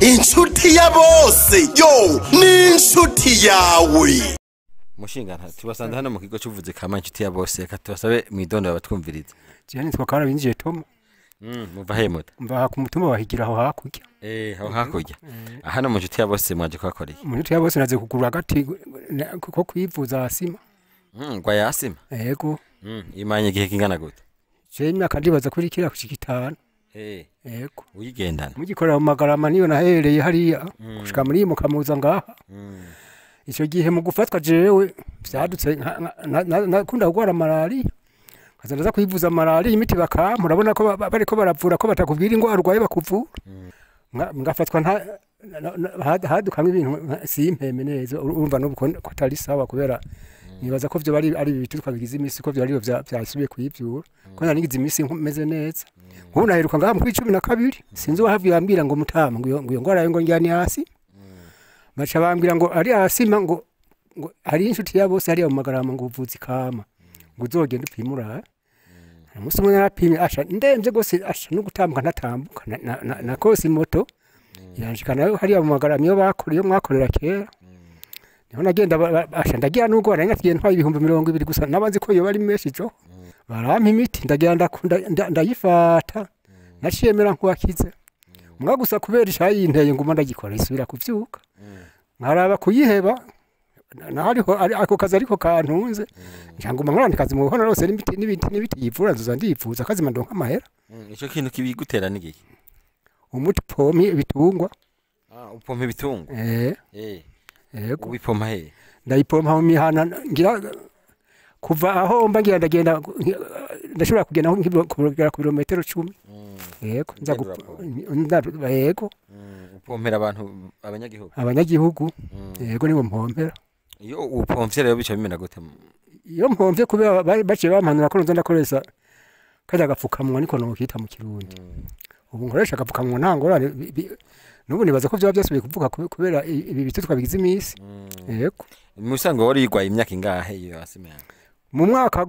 Inshuti ya bose yo ni inshuti yawe. Mushinga tubasanze hano mu kigo cy'ubuvuzi kama inshuti ya bose, reka tubasabe mwidondoro abatwumviriza. Jewe nitwa Karabinjiye Tom. Muva he muta? Mva ku mutumba wa Higira aho hakurya. Aho hakurya. Hano mu nshuti ya bose mwaje kuhakora iki? Mu nshuti ya bose naze kugura agati ko kwivuza asima. Ngwa ya asima? Yego. Imanye igihe kingana gute? Jewe imyaka ndibaza kuri kira kushika 5. Yego. Uyigendana? Mugikorera mu Magarama niyo nahereye hariya gushika muri Mukamuza ngaha. Ico gihe mu gufatwa jewe vyadutse nakunda kugwara malaria. Kaza ndaza kwivuza malaria imiti bakampa, urabona ko bariko baravura ko batakubwira ingwara urwaye bakuvura. Ngafatwa hadukamwe ibintu simpeme neza, urumva n'ubu ko atari sawa kubera nibaza ko vyo bari ari ibituruka bigize imisi ko vyo ari vyasubiye kuyivyura. Ko nari ngize imisi meze neza. Nk'ubu naheruka ngaha mu 12 sinzi uwahavye yambwira ngo mutama ngo iyo ngwara ngo njyane hasi. Baca bambwira ngo ari asima ngo hari inshuti ya bose hari mu Magarama ngo ubuvuzi kama ngo uzogenda upimura. Umunsi umwe narapimye asha ndemvye gose asha no gutambuka ntatambuka nakoze moto iranshika nayo hariya mu Magarama iyo bakora iyo mwakorera kera. Niho nagenda asha ndagira n'ubwo nari ntwaye 20,000 gusa nabanzi ko yo bari menshi jo. Barampa imiti ndagira ndayifata naciyemera nkuwakize. Mwa gusa kubera ishayinteye nguma ndagikora isubira kuvyuka. Nkaraba kuyiheba nahariho ako kazi ariko kantunze. Njanguma nkorana kazi mu buhona rose n'ibiti n'ibiti n'ibiti yivura nzoza ndivuza kazima ndonka amahera. Ico kintu kibigutera ni giki? Umuti pompi ibitungwa. Upompa ibitungwa? Yego. Ubipompa he? Ndayipompa mu mihana ngira kuva aho mba ngira ndagenda ndashobora kugenda kugera ku birometero 10. Yego nza yego. Upompera abantu abanyagihugu? Abanyagihugu. Yego nibo mpompera. Iyo upomvye rero bica bimena gute? Iyo mpomvye kubera baciye bampanura ko nzo ndakoresha kajya gapfukamwa niko nokita mu Kirundi. Ubu nkoresha agapfukamwa nta ngorane, n'ubu nibaza ko vyoba vyasubiye kuvuka kubera ibi bitutwa bigize imisi. Yego. Mu bisanzwe wari yigwaye imyaka ingahe iyo asima yawe? Mu mwaka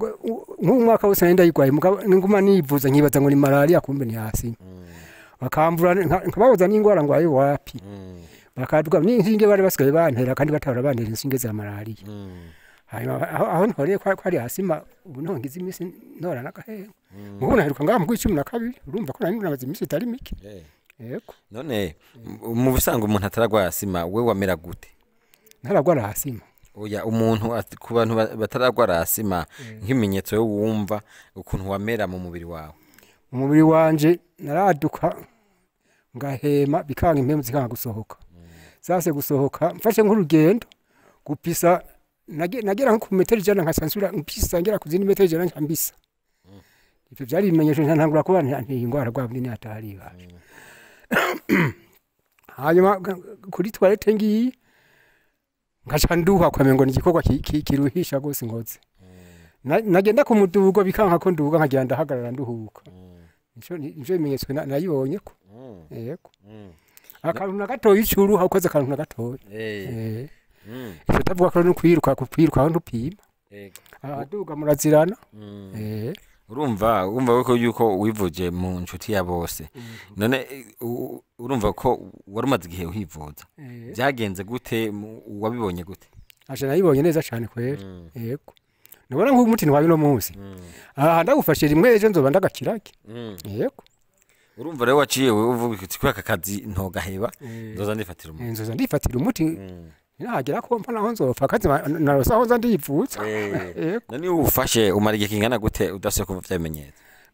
nk'umwaka wose nari ndayigwaye mugabo nguma nivuza nkibaza ngo ni malaria kumbe ni asima. Bakamvura nkababuza n'ingwara ngo ayo wapi. Bakaduga n'inshinge bari basigaye bantera kandi batahora bantera inshinge za malaria. Hanyuma aho ntoreye ko ari asima ubu ntongize imisi ntora n'agahengo. Mubu naheruka ngaha mu 12 urumva ko nari namaze imisi itari mike. Yego. None mu busanzwe umuntu ataragwara asima we wamera gute? Ntaragwara asima. Oya umuntu ku bantu bataragwara asima nk'ibimenyetso yo wumva ukuntu wamera mu mubiri wawe. Mu mubiri wanje naraduka ngahema bikanga impemu zikanga gusohoka. Sase gusohoka mfashe nk'urugendo gupisa nagera nko ku metero 100 nkasansura mpisa ngera ku zindi metero 100 nkambisa. Ivyo byari bimenyesho ntangura kuba nti ingwara rwa bunini atari baje. Hanyuma kuri toilette ngiyi ngaca nduha kwamengo ni igikorwa kiruhisha gose ngoze. Nagenda ku mudugo bikanka ko nduga nkagira ndahagarara nduhuka. Nico bimenyetso nayibonye ko. Yego. Akantu na gatoyi icuruha ukoze akantu na gatoyi. Ico tavuga ko no kwiruka aho ntupima. Aduga murazirana. Urumva ko yuko wivuje mu nshuti ya bose. None urumva ko wari umaze igihe uhivuza. Byagenze gute wabibonye gute? Aje nayibonye neza cyane kwera. Yego. Nabona nk'umuti ntwaye no munsi. Aha ndagufashe rimwe ejo nzoba ndagakirake. Yego. Urumva rero waciye uvuga uti kwaka kazi ntogaheba nzoza ndifatira umuti. Nzoza ndifatira umuti. Nahagera ko mpa naho nzopfa kazi narosa aho nza ndivuza. Yego. None ufashe umara igihe kingana gute udasubiye kumva vyabimenyetso?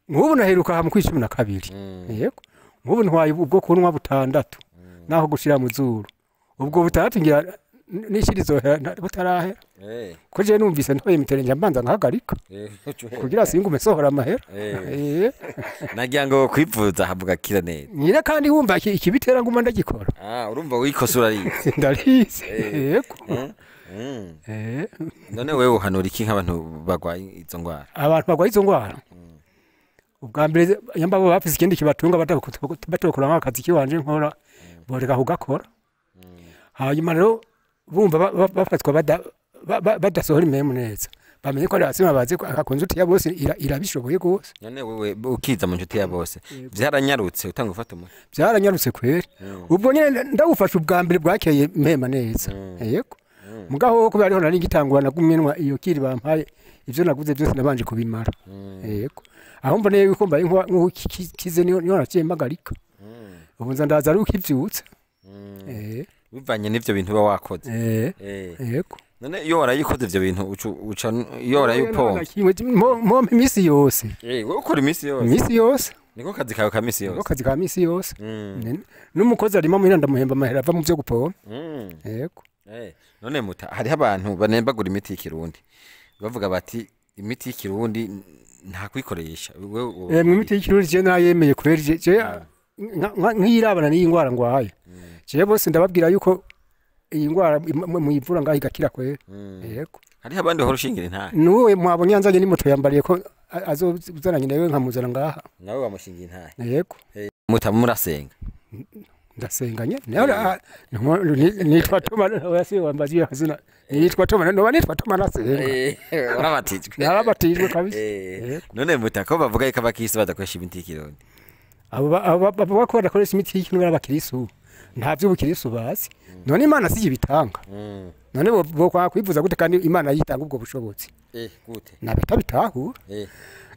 Nk'ubu naheruka ha mu 12. Yego. Nk'ubu ntwaye ubwo kunwa butandatu naho gushira mu zuru. Ubwo butandatu ngira nishirizo butarahera. Ko je numvise ntoye imiterenge mbanza nkahagarika. Kugira singume sohora amahera. Nagira ngo kwivuza havuga kira neza. Nyira kandi wumva ikibitera nguma ndagikora. Urumva wikosura arize. Ndarize. Yego. None wewe uhanura iki nk'abantu bagwaye izo ngwara? Abantu bagwaye izo ngwara. Ubwa mbere yamba bo bafise ikindi kibatunga batokora nk'akazi kiwanje nkora boreka kugakora. Hanyuma rero bumva bafatwa badasohora impemu neza Bamenye ko ari abasema bazi ko akakunzu ya bose irabishoboye gose. None wewe ukiza mu nshuti ya bose byaranyarutse utanga ufata umuti? Byaranyarutse kweri. Ubwo nyene ndagufasha ubwa mbere bwakeye mpema neza. Yego. Mugaho ko bariho nari ngitangura nagumyenwa iyo kiri bampaye ivyo naguze byose nabanje kubimara. Yego. Aho mboneye yuko mbaye nkukize niyo naciye mpagarika. Ubu nza ndaza ari ukivyutsa. Bivanye n'ivyo bintu ba wakoze. Yego. None iyo warayikoze ivyo bintu uca iyo warayupompa mo imisi yose. Wewe ukora imisi yose? Imisi yose. Niko kazi kawe ka misi yose? Niko kazi ka misi yose. N'umukozi arimo muhira ndamuhemba amahera ava mu vyo gupompa. Yego. None muta hariho abantu banembagura imiti y'ikirundi bavuga bati imiti y'ikirundi nta kwikoresha. Mu miti y'ikirundi je nayemeye kweri je nk'irabana n'iyi ngwara ngwaye. Je bose ndababwira yuko iyi ngwara muyivura ngaho igakira kweri. Yego. Hariho abandi bahora ushingira intahe. Nuwe mwabonye yanzanye n'imoto yambariye ko azozananye nawe nkamuzana ngaha. Nawe wamushingira intahe. Yego. Muta murasenga? Ndasenganye. Nitwa Toma wasi wambaziye hazina. Nitwa Toma no nitwa Toma nasenga. Warabatijwe. Narabatijwe kabisa. None muta ko bavuga yuko abakristo badakoresha imiti y'ikirundi? Abo bavuga ko badakoresha imiti y'ikirundi abakristo. Nta vy'ubukristo bazi. None Imana si ibitanga. None bo kwakwivuza gute kandi Imana yitanga ubwo bushobozi? Gute? Nabatabitahura.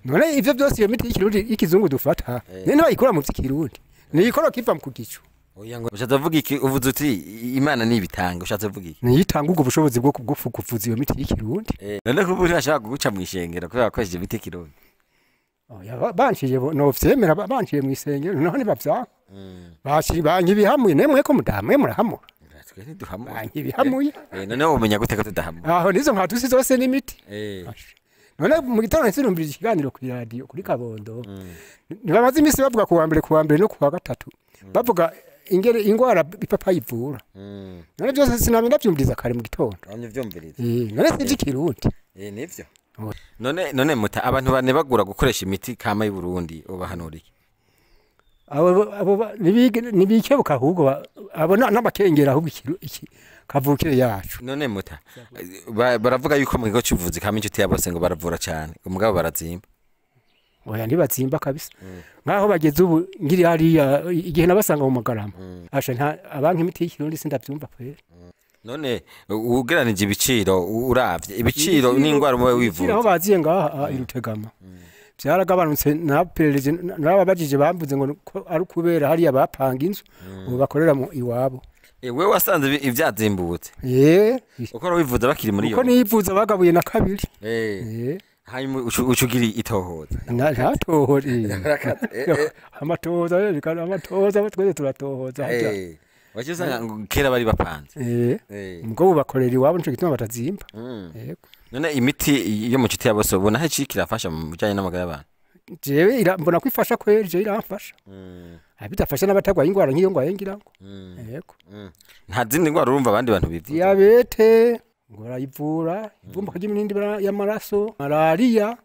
None ivyo byose iyo miti y'ikirundi y'ikizungu dufata. None bayikora mu vy'ikirundi. Ni ikora kiva mu kugicu. Oya ngo ushatse vuga iki uvuze uti Imana nibitanga ushatse vuga iki? Niyitanga ubwo bushobozi bwo kuvuza iyo miti y'ikirundi. None kuba urashaka guca mu ishengero kubera wakoresheje imiti y'ikirundi? Oya banciye no vyemera banciye mu isengero none bavya. Bashi banyibihamuye nemwe ko mudamwe murahamura. Twe ntiduhamura. Banyibihamuye. None womenya gute ko tudahamura? Aho nizo nkatusi zose n'imiti. None mu gitondo nsinumvira ikiganiro kuri radio kuri Kabondo. Nibamaze imisi bavuga kuwa mbere no kuwa gatatu. Bavuga ingere ingwara ipapayi ivura. None byose sinamye ndavyumviriza kare mu gitondo. Wamye vyumviriza. None sivyo ikirundi. Nivyo. None muta abantu bane bagura gukoresha imiti kama y'u Burundi ubahanura iki? Abo nibikebuka ahubwo abo n'abakengera ahubwo iki kavukire yacu. None muta baravuga yuko mu kigo cy'ubuvuzi kama inshuti ya bose ngo baravura cyane umugabo barazimba. Oya ntibazimba kabisa. Nkaho bageze ubu ngiri hariya igihe nabasanga mu magarama. Asha nta abanki imiti y'ikirundi sindavyumva kwera. None ugeranije ibiciro uravye ibiciro n'ingwara umwe wivuza. Aho baziye ngaha irutegama. Byaragabanutse naperereje narababajije bamvuze ngo ari kubera hariya bapanga inzu ubu bakorera mu iwabo. Wewe wasanze ivyazimbutse. Uko wivuza bakiri muri yo. Uko nivuza bagabuye na kabiri. Hanyuma ucugira itohoza. Ntatohoza. Amatohoza rero amatohoza twese turatohoza. Waje usanga kera bari bapanze. Mugabo bakorera iwabo nico gituma batazimba. Yego. None imiti yo mu nshuti ya bose ubona he kirafasha mu bijanye n'amagara y'abantu? Jewe mbona kwifasha kweri je iramfasha. Abidafasha n'abatagwaye ingwara nk'iyo ngwaye ngira ngo. Yego. Nta zindi ngwara urumva abandi bantu bivuza. Diabete ngo barayivura, ivumba ry'iminindi y'amaraso, malaria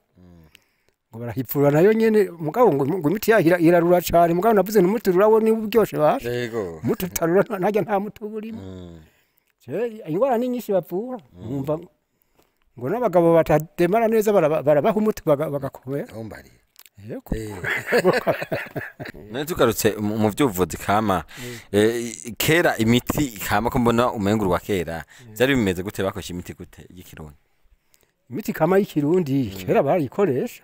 ngo barahivura nayo nyene mugabo ngo imiti yahira irarura cyane mugabo navuze n'umuti rurawo ni ubyoshe basha. Yego. Umuti utarura ntajya nta muti urimo. Je ingwara ni nyinshi bavura. Numva ngo n'abagabo batademara neza barabaha umuti bagakomera. Ombari. Yego. None tugarutse mu vy'ubuvuzi kama kera imiti kama ko mbona umenguru wa kera byari bimeze gute bakoresha imiti gute y'ikirundi? Imiti kama y'ikirundi kera barayikoresha.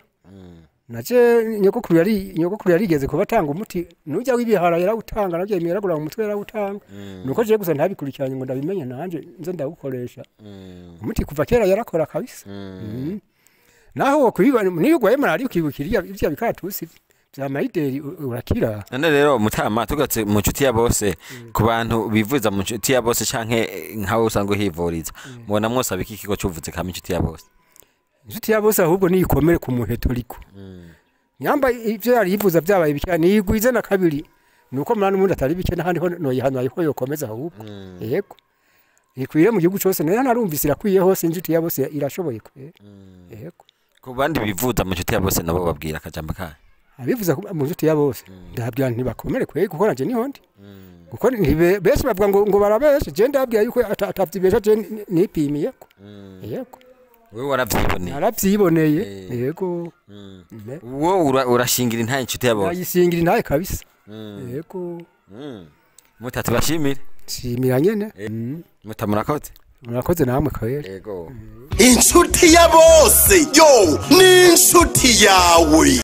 Naje nyogokuru yarigeze kubatanga umuti nujya w'ibihara yarawutanga nabyo yemeragura mu mutwe yarawutanga. Nuko je gusa ntabikurikiranye ngo ndabimenye nanje nze ndawukoresha. Umuti kuva kera yarakora kabisa. Naho kubiba niyo gwaye malaria ukibukiriya ivya bikaratusi vya mayideri urakira. None rero mutama tugatse mu nshuti ya bose ku bantu bivuza mu nshuti ya bose canke nkawe usanga uhivuriza mubona mwose abiki ikigo c'ubuvuzi kama inshuti ya bose. Inshuti ya bose ahubwo niyikomere ku muheto riko. Nyamba ivyo yari yivuza vyabaye bikira niyigwize na kabiri nuko mwana n'umuntu atari bike n'ahandi ho noyihanwa yuko yokomeza ahubwo. Yego. Ikwire mu gihugu cose nari narumvise irakwiye hose inshuti ya bose irashoboye kwe. Yego. Ku bandi bivuza mu nshuti ya bose nabo babwira akajambo kahe? Abivuza mu nshuti ya bose ndababwira ntibakomere kwe kuko nanje niho ndi. Kuko benshi bavuga ngo barabeshe je ndababwira yuko atavyibesha je nipimiye ko. Yego. Wewe waravyiboneye? Naravyiboneye, yego. Wowe urashingira intahe inshuti ya bose? Ndayishingira intahe kabisa, yego. Muta, tubashimire. Shimira nyene. Muta, murakoze. Murakoze namwe kabere. Yego. Inshuti ya bose, yo, ni inshuti yawe.